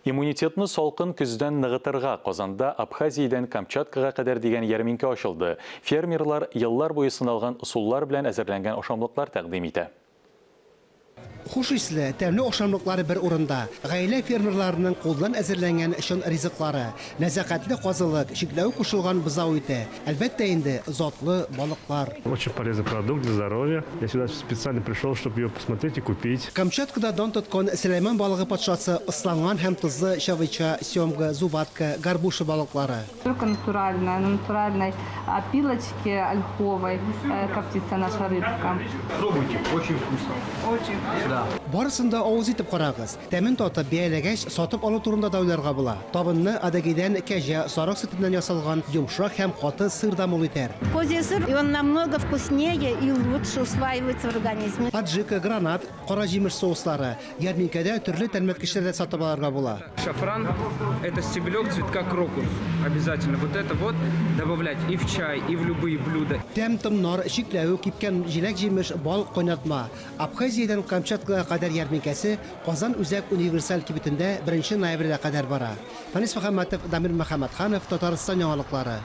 Иммунитетны салкын көздән ныгытырга Казанда Абхазиядән Камчаткага кадәр дигән ярминкә ачылды. Фермерлар еллар буе сыналган ысуллар белән әзерләнгән ашамлыклар тәкъдим итә. Хуш исле, тәмле ашамлыклары бер урында. Гаилә фермерларының кулдан әзерләнгән чын ризыклары. Нәзакәтле казылык, чикләвек кушылган бозау ите. Әлбәттә инде, затлы балыклар. Очень полезный продукт для здоровья. Я сюда специально пришел, чтобы ее посмотреть и купить. Камчаткада дан тоткан Сөләйман балыгы патшасы ысланган һәм тозлы чавыча, семга, зубатка, горбуша балыклары. Только натуральная, на натуральной опилочке ольховой коптится наша рыбка. Пробуйте, очень вкусно. Очень вкусно. Да. Барысын да авыз итеп карагыз. Тәмен татып, бәяләгәч, сатып алу турында да уйларга була. Табынны адыгейдән кәҗә, сарык сөтеннән ясалган йомшак һәм каты сыр да мул итәр. Козий сыр, и он намного вкуснее и лучше усваивается в организме. Аджика, гранат, кара җимеш соуслары. Ярминкәдә төрле тәмләткечләр дә сатып алырга була. Шафран, это стебелек цветка крокус. Обязательно вот это вот добавлять и в чай, и в любые блюда. Тәм-томнар, чикләвек, кипкән җиләк-җимеш, бал, кайнатма. Абхазиядән Камчаткага кадәр ярминкәсе Казан үзәк универсаль кибетендә беренче ноябрьгә кадәр бара. Фәнис Мөхәммәтов, Дамир Мөхәммәтханов, Татарстан яңалыклары.